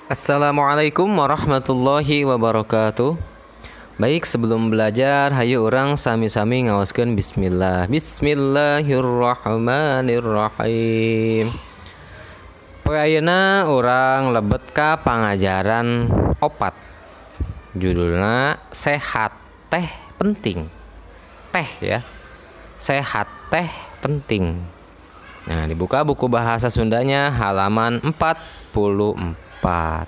Assalamualaikum warahmatullahi wabarakatuh. Baik, sebelum belajar, hayu urang sami-sami ngaoskeun bismillah. Bismillahirrahmanirrahim. Poe ayeuna urang lebet ka pangajaran 4. Judulna "Sehat Teh Penting". Teh ya. Sehat teh penting. Nah, dibuka buku bahasa Sundanya halaman 44.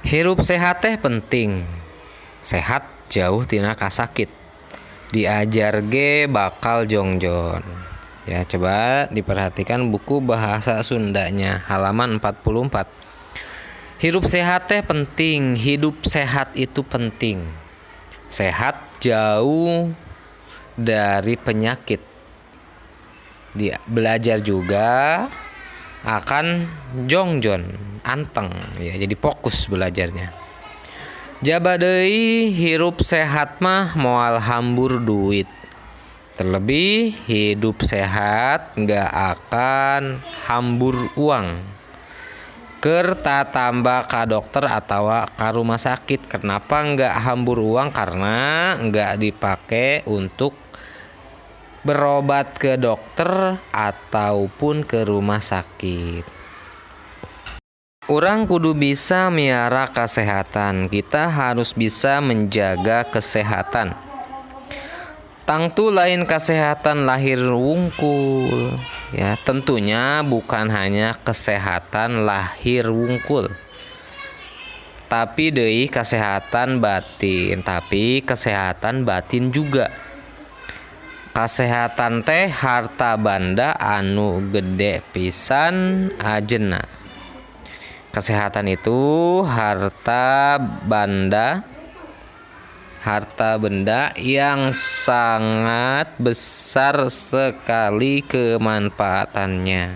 Hirup sehat teh penting. Sehat jauh tina kasakit. Diajar ge bakal jongjon. Ya, coba diperhatikan buku bahasa Sundanya halaman 44. Hirup sehat teh penting, hidup sehat itu penting. Sehat jauh dari penyakit. Dia belajar juga akan jongjon, anteng ya, jadi fokus belajarnya. Jaba deui, hirup sehat mah moal hambur duit. Terlebih hidup sehat nggak akan hambur uang. Keur tatamba ka dokter atau ka rumah sakit. Kenapa nggak hambur uang? Karena nggak dipakai untuk berobat ke dokter ataupun ke rumah sakit. Urang kudu bisa miara kesehatan. Kita harus bisa menjaga kesehatan. Tangtu lain kesehatan lahir wungkul. Ya, tentunya bukan hanya kesehatan lahir wungkul. Tapi deui kesehatan batin, tapi kesehatan batin juga. Kesehatan teh harta banda anu gede pisan ajena. Kesehatan itu harta benda yang sangat besar sekali kemanfaatannya.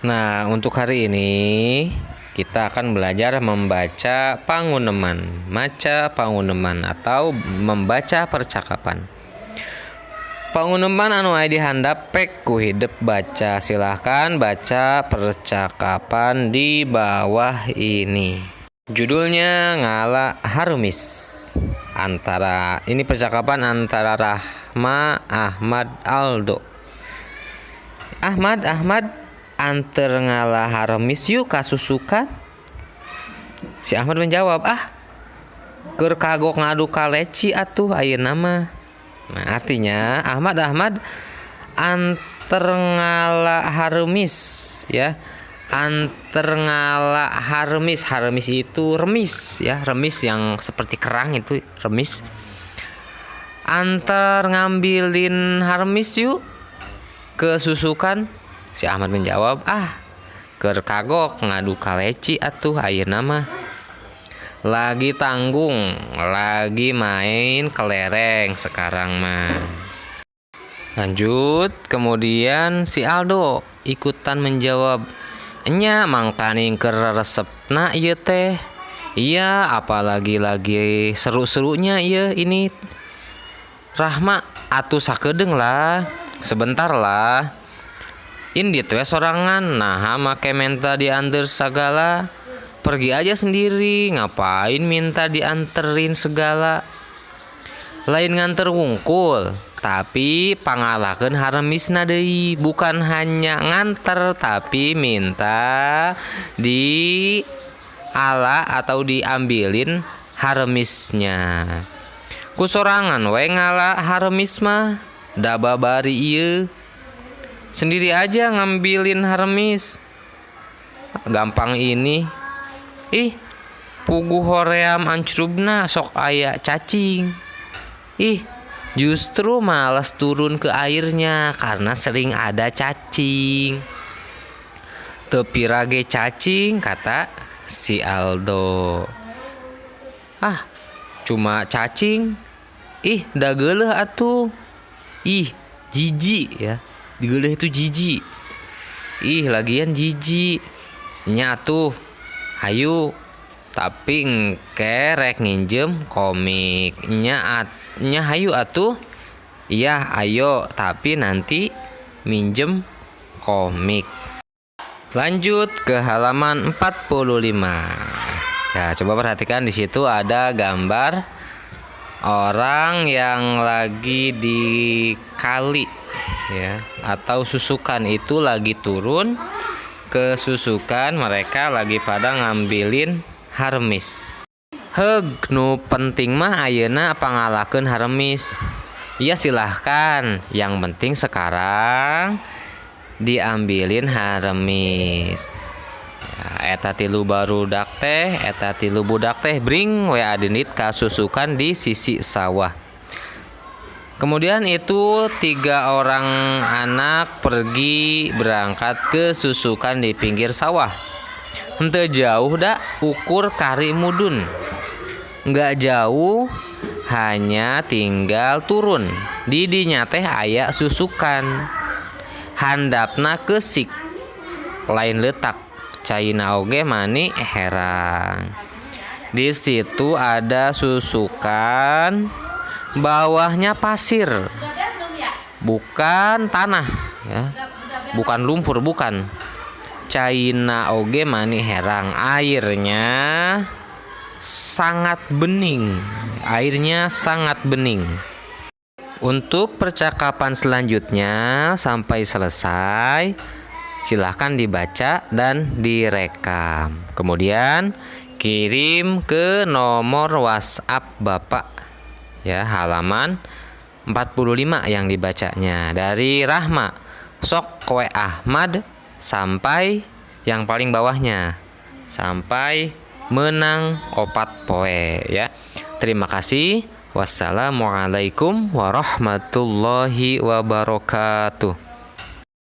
Nah, untuk hari ini kita akan belajar membaca panguneman, maca panguneman atau membaca percakapan. Panguneman anu aya di handap pek ku hidep baca. Silahkan baca percakapan di bawah ini. Judulnya "Ngala Harumis". Antara ini percakapan antara Rahma, Ahmad, Aldo. "Ahmad, Ahmad, anter ngala haremis yuk ka susukan." Si Ahmad menjawab, "Ah, keur kagok ngadu kaleci atuh ayeuna mah." Nah, artinya, "Ahmad, Ahmad, anter ngala haremis ya. Anter ngala haremis." Haremis itu remis ya, remis yang seperti kerang itu remis. "Antar ngambilin haremis yuk ke susukan." Si Ahmad menjawab, "Ah, keur kagok ngadu kaleci atuh ayeuna mah." Lagi tanggung, lagi main kelereng sekarang mah. Lanjut, kemudian si Aldo ikutan menjawab, "Enya, mangkaning keur resepna ieu teh." Iya, apalagi lagi seru-serunya iya ini. "Rahma, atuh sakedeung lah, sebentar lah. Indit we sorangan, nah make menta diantar segala." Pergi aja sendiri, ngapain minta dianterin segala? Lain nganter wungkul, tapi pangalakeun haremisna deui. Bukan hanya nganter, tapi minta di ala atau diambilin haremisnya. Ku sorangan we ngala haremis mah, da babari ieu. Sendiri aja ngambilin haremis. Gampang ini. Ih, puguh hoream ancrubna sok aya cacing. Ih, justru malas turun ke airnya karena sering ada cacing. "Teu pira ge cacing," kata si Aldo. "Ah, cuma cacing. Ih, da geuleuh atuh." Ih, jijik ya. Geuleuh itu jijik. Ih, lagian jijik. "Nya atuh. Hayu. Tapi engke rek nginjem komik." Nya at, nya hayu atuh. Iya, ayo, tapi nanti minjem komik. Lanjut ke halaman 45. Ya, coba perhatikan di situ ada gambar orang yang lagi di kali ya, atau susukan itu lagi turun ke susukan, mereka lagi pada ngambilin haremis. Heug, nu penting mah ayeuna pangalakeun haremis. Ya silahkan, yang penting sekarang diambilin haremis. Ya, eta tilu barudak teh, eta tilu budak teh bring we adindit ka susukan di sisi sawah. Kemudian itu tiga orang anak pergi berangkat ke susukan di pinggir sawah. Henteu jauh da, ukur kari mudun. Nggak jauh, hanya tinggal turun. Di dinya teh aya susukan. Handapna keusik, lain leutak. Caina oge mani herang. Di situ ada susukan, bawahnya pasir, bukan tanah ya, bukan lumpur, bukan. Caina oge mani herang, airnya sangat bening, airnya sangat bening. Untuk percakapan selanjutnya sampai selesai, silahkan dibaca dan direkam. Kemudian kirim ke nomor WhatsApp Bapak ya, halaman 45 yang dibacanya dari Rahma, sok we Ahmad, sampai yang paling bawahnya sampai menang 4 poe ya. Terima kasih. Wassalamualaikum warahmatullahi wabarakatuh.